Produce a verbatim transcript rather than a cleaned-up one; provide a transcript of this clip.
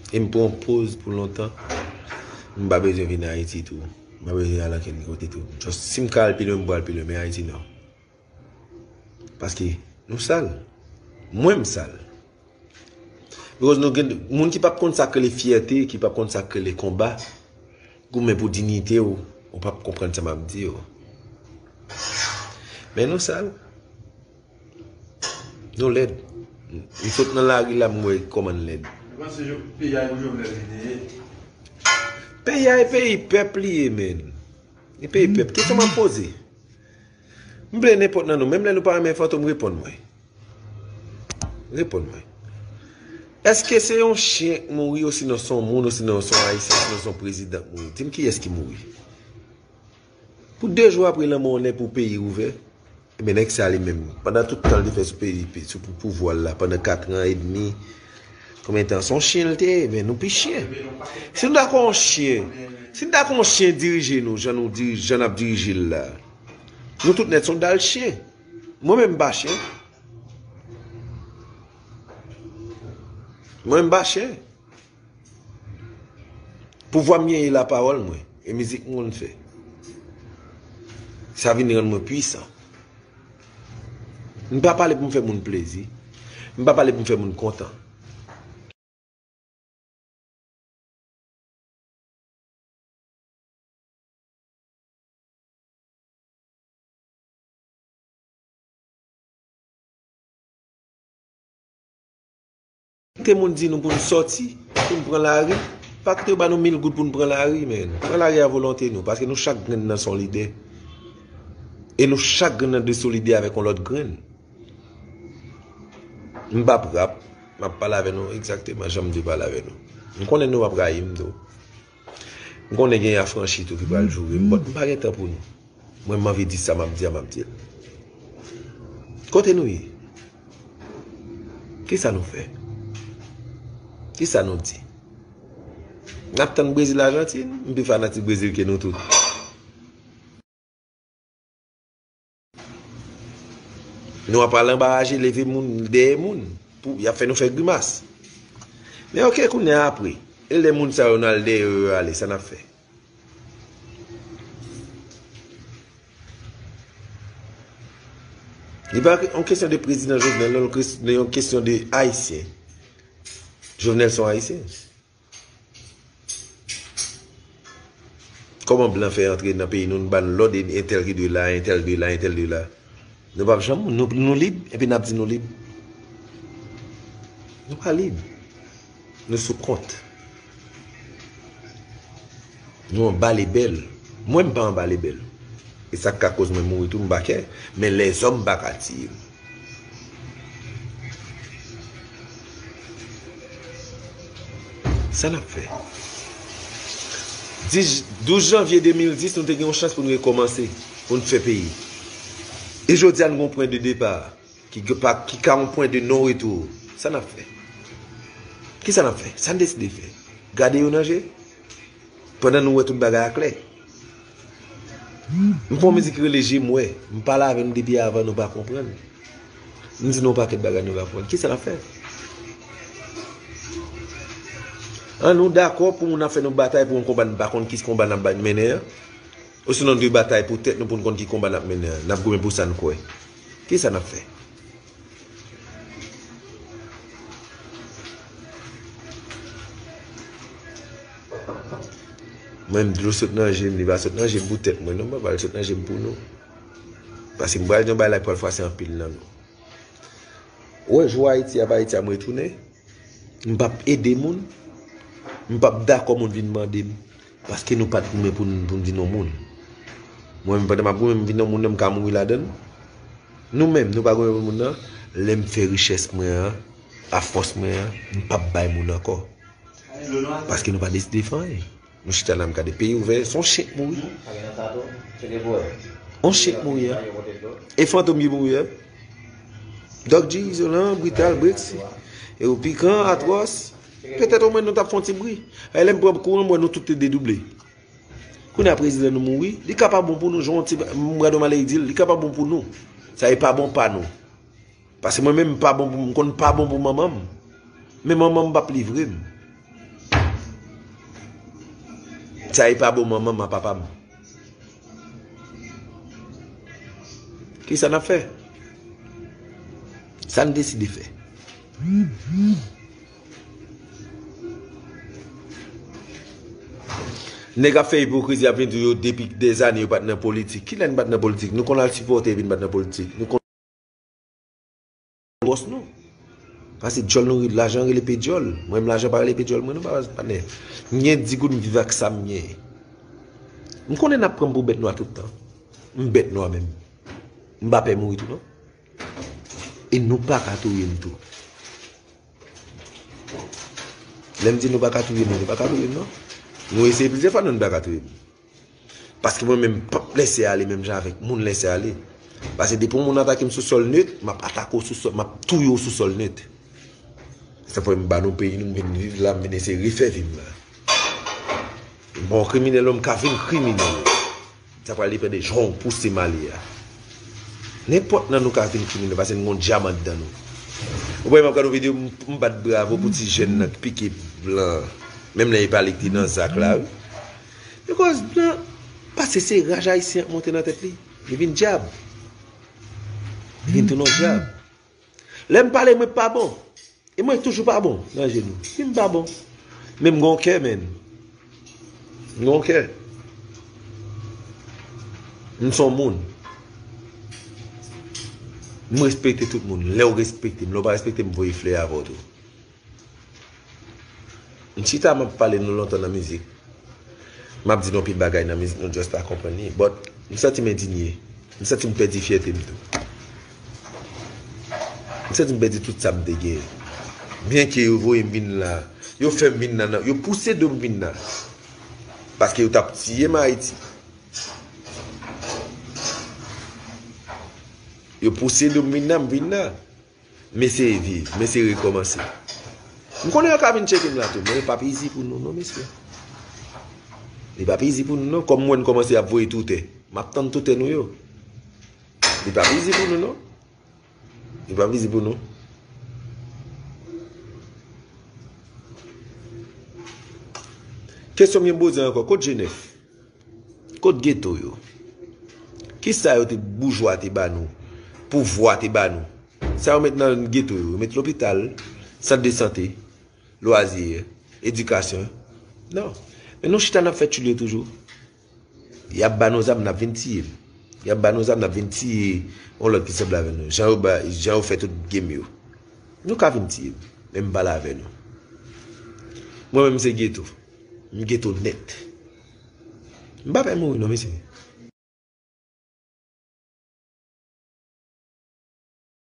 E m pran poz pou lontan. M pa bezwen vin Ayiti tou. M pa bezwen al ankenn kote tou. Just, si m ka al pi lwen, m pral pi lwen, men Ayiti non. Paske nou sal. Mwen m sal. Because nou gen moun ki p ap konn sa k rele fyète, ki p ap konn sa k rele konba, goumen pou diyite w, ou p ap konprann sa m ap di w. Men nou sal. Nou lèd. M sot nan lari la, m wè kòman n lèd. Ou panse yo, peyi a e pou Jovenel li te ye? Peyi a e peyi pèp li ye, men. E peyi pèp. Kesyon m ap poze. M vle nenpòt nan nou, menm lè nou pa renmen Fantom, reponn mwen. Reponn mwen. Èske se yon chen k mouri, osinon se yon moun, osinon se yon ayisyen, osinon se yon prezidan k mouri? Di m kiyès ki mouri. Pou de jou apre lanmò nèg pou peyi ouvè, ebyen nèg sa li menm, pandan tout tan l te fè sou peyi, sou pou pouvwa l la, pandan kat an edmi, konbyen tan, se yon chen l te ye, men nou pi chen. Si nou dakò yon chen, si nou dakò yon chen dirije nou, jan nou dirije, jan n ap dirije l la, nou tout nèt se yon dal chen. Mwen menm m pa chen. Mwen menm m pa chen. Pouvwa m genyen lapawòl mwen e mizik m konn fè. Sa vin rann mwen pwisan. M pa pale pou m fè moun plezi. M pa pale pou m fè moun kontan. Kite moun di nou pou n sòti, pou n pran lari. Pa kite yo ba nou mil goud pou n pran lari, men. Pran lari a volonte nou, paske nou chak grenn nan se yon lidè. E nou chak grenn nan dwe solidè avèk yon lòt grenn. M p ap rap, m ap pale avè nou egzakteman jan m dwe pale avè nou. M konnen nou p ap rayi m tou. M konnen gen afranchi tou ki pral joure m, but m pa gen tan pou nou. Mwen, m anvi di sa m ap di a, m ap di l. Kote nou ye? Kisa nou fè? Kisa nou di? N ap tann Brezil, Ajantin? M pi fanatik Brezil ke nou tout. Nou ap al anba raje, leve moun, dèyè moun. Pou, y ap fè nou fè grimas. Men oke, kounye a apre. E lè moun sa yo n al dèyè yo, yo ale, sa n ap fè? Li pa yon kesyon de prezidan Jovenel, non, yon kes-, yon kesyon de Ayisyen. Jovenel se yon Ayisyen. Kòman blan fè antre nan peyi nou, nou ba n lòd, e entèl ki dwe la, entèl dwe la, entèl dwe la? Nou p ap janm, nou, nou lib, epi n ap di nou lib. Nou pa lib. Nou sou kont. Nou anba lebèl. Mwen, m pa anba lebèl. E sa k ka koz mwen mouri tou, m pa kè. Men lèzòm pa ka tiye m. Sa n ap fè? Dis, douz janvye de mil dis, nou te gen yon chans pou n rekòmanse, pou n fè peyi. E jodi a, n gen yon pwen de depa ki, ki pa, ki ka yon pwen de non retou. Sa n ap fè? Kisa n ap fè? Sa n deside fè? Gade yo nan je? Pandan nou wè tout bagay a klè. M fè yon mizik ki rele Je m wè. M pale avè nou depi avan, nou pa konprann. M di nou yon pakèt bagay, nou pa konprann. Kisa n ap fè? An nou dakò pou moun ap fè nou batay pou yon konba, n pa konn ki konba n ap bay mennen an? Osinon n dwe batay pou tèt nou pou n konn ki konba n ap mennen an? N ap goumen pou sa n kwè. Kisa n ap fè? Mwen, m dlo sot nan je m, li pa sot nan je m pou tèt mwen, non, m pa pral sot nan je m pou nou. Paske m pral di yon bagay la k pral fwase anpil nan nou. Ou wè, jou Ayiti ap Ayiti a, m retounen. M p ap ede moun. M p ap dakò moun vin mande m. Paske nou pa t goumen pou n, pou n vin yon moun. Mwen menm, pandan m ap goumen, m vin yon moun nan, m ka mouri ladan l. Nou menm, nou pa goumen pou moun nan. Lè m fè richès mwen an, a fòs mwen an, m p ap bay moun ankò. Paske nou pa deside fè anyen. Nou chita la, m gade peyi ouvè, se yon chen k mouri. Yon chen k mouri, an. E Fantom ki mouri, an. Doc G, Izolan, Brital, Brexi. E ou Pikan, Atwòs. Petèt omwen nou t ap fè yon ti bri. E lè m pran kouran, m wè nou tout te dedouble. Kounye a prezidan nou mouri, li ka pa bon pou nou, jan yon ti, m gade yon malè di l, li ka pa bon pou nou. Sa e pa bon pa nou. Paske mwen menm m pa bon pou, m konn pa bon pou manman m. Men manman m p ap livre m. Sa e pa bon manman m a papa m. Kisa n ap fè? Sa n deside fè? Nèg ap fè ipokrizi, ap vin di w yo depi dèzane yo pa t nan politik. Kilè n pa t nan politik? Nou konn al sipòte epi n pa t nan politik. Nou konn bòs nou. Pase djòl nou, lajan rele pe djòl. Mwen menm lajan pa rele pe djòl mwen non, pa patnè. M gen di goud, m viv ak sa m gen. M konnen n ap pran m pou bèt nwa tout tan. M bèt nwa menm. M pa pè mouri tou non. E nou pa ka touye m tou. Lè m di nou pa ka touye m, nou pa ka touye m non. Nou eseye plizyè fwa, nou pa ka touye m. Paske mwen menm, m p ap lèse ale menm jan avèk moun lèse ale. Pase depi yon moun atake m sou sòl net, m ap atake w sou sòl, m ap touye w sou sòl net. Se fè m ba nou peyi nou, m vin viv la, m vin eseye refè vi m la. Bon, kriminèl, m ka vin kriminèl. Sa pral depann de jan w pouse m ale a. Nenpòt nan nou ka vin kriminèl, pase n gon dyam anndan nou. Ou wè, m ap gade yon videyo, m, m bat bravo pou ti jèn nan ki pike blan. Menm lè e pa li ki te nan zak la, wi. Because blan, pase se raj ayisyen ap monte nan tèt li. Li vin dyab. Li vin tounen yon dyab. Lè m pale, mwen pa bon. E mwen toujou pa bon nan je nou. Si m pa bon. Men m gon kè, menn. M gon kè. M son moun. M respekte tout moun. Lè w respekte m, lè w pa respekte m, voye flè avè w tou. M chita, m ap pale nou lontan nan mizik. M ap di nou anpil bagay nan mizik, nou just pa konprann li. But, m santi m endinye. M santi m pèdi fyète m tou. M santi m pèdi tout sa m te genyen. Byenke yo voye m vin la, yo fè m vin la, nan, yo pouse do m vin la. Paske yo t ap tiye m Ayiti. Yo pouse do m vin la, m vin la. M eseye viv, m eseye rekòmanse. M konnen yo ka vin tcheke m la tou, men li p ap izi pou nou non, mesye. Li p ap izi pou nou non. Kòm m wè n kòmanse ap voye toutè, m ap tann toutè nou yo. Li p ap izi pou nou non. Li p ap izi pou nou. Kesyon m gen m poze ankò, kot Jenèf? Kot geto yo? Kisa yo te, boujwa te ba nou? Pouvwa te ba nou? Sa yo met nan geto yo? Yo met lopital, sant de sante, lwazi, edikasyon? Non. Men nou chita n ap fè tchoulye toujou. Y ap ba nou zam, n ap vin tiye m. Y ap ba nou zam, n ap vin tiye yon lòt ki sanble avè nou. Jan yo ba, jan yo fè tout game yo. Nou ka vin tiye m, men m pale avè nou. Mwen menm se geto. M geto nèt. M pa pè mouri non, mesye.